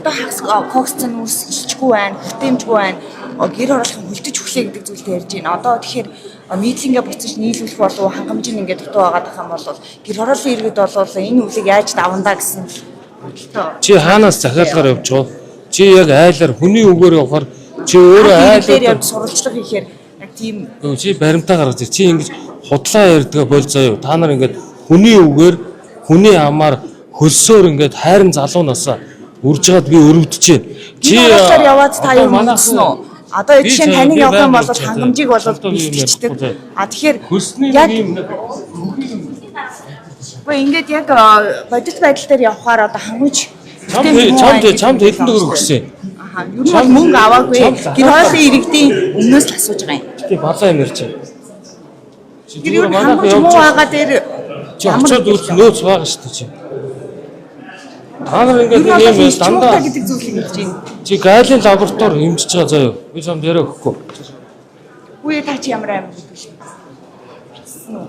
Одоо хагас кокс нүүрс илчгүй байна, хүртээмжгүй байна. Гэр хорооллын хөлдөж өглөө гэдэг зүйлтэй ярьж байна. Одоо тэгэхээр нийтлэнгээ буцаж нийлүүлэх болов хангамж нь ингээд дутуу байгаад байх юм бол гэр хорооллын иргэд бол энэ өвлийг яаж давандаа гэсэн л бодолтой. Чи хаанаас захиалгаар явж байгаа? Чи яг айлаар хүний үгээр явахаар чи өөрөө Айлаар дээр айлаар явж сурвалжлага хийхээр яг тийм. Чи баримтаа гаргаж ир. Чи ингэж худлаа ярьдгаа бол заяа. Та нар ингээд хүний үгээр, хүний амаар хөлсөөр ингээд хайрын залуу насаа үрж байгаад би өрөвдөж байна. Чи хорооллоор яваад та одоо юу манайхан мэдсэн үү? Одоо Би жишээ нь заяа, таныг би явах юм байнга бол ярьж байгаа. хангамжийг бол Одоо би юм бэлтгэждэг. ярихгүй заяа. А тэгэхээр Хөлсний яг нэг юм нэг Үгүй, ингээд яг бодит байдал дээр явахаар одоо хангамж чамд хүртээмж муу чамд байна гэдэг чамд зүйл хэдэн төгрөг байна. өгсөн? Аха, ер нь бол мөнгө аваагүй. Чамд Гэр хоолын иргэдийн өмнөөс л асууж байгаа юм. Тий, балаа юм ярьж байна. Чи Тэр ер зүгээр нь манайхан хангамж явж муу байгаа. байгаа дээр Чи ямар очиод нэг үз нөөц байгаа шүү дээ чи. Та нар Ер ингээд нь нэг бол юм илч муутай дандаа гэдэг зүйлийг хэлж байна. чи гайлын лаборатори хэмжиж байгаа заяа. Би чамд яриа өгөхгүй. Үгүй, та чи ямар амар гэдэг вэ? Бичсэн үү?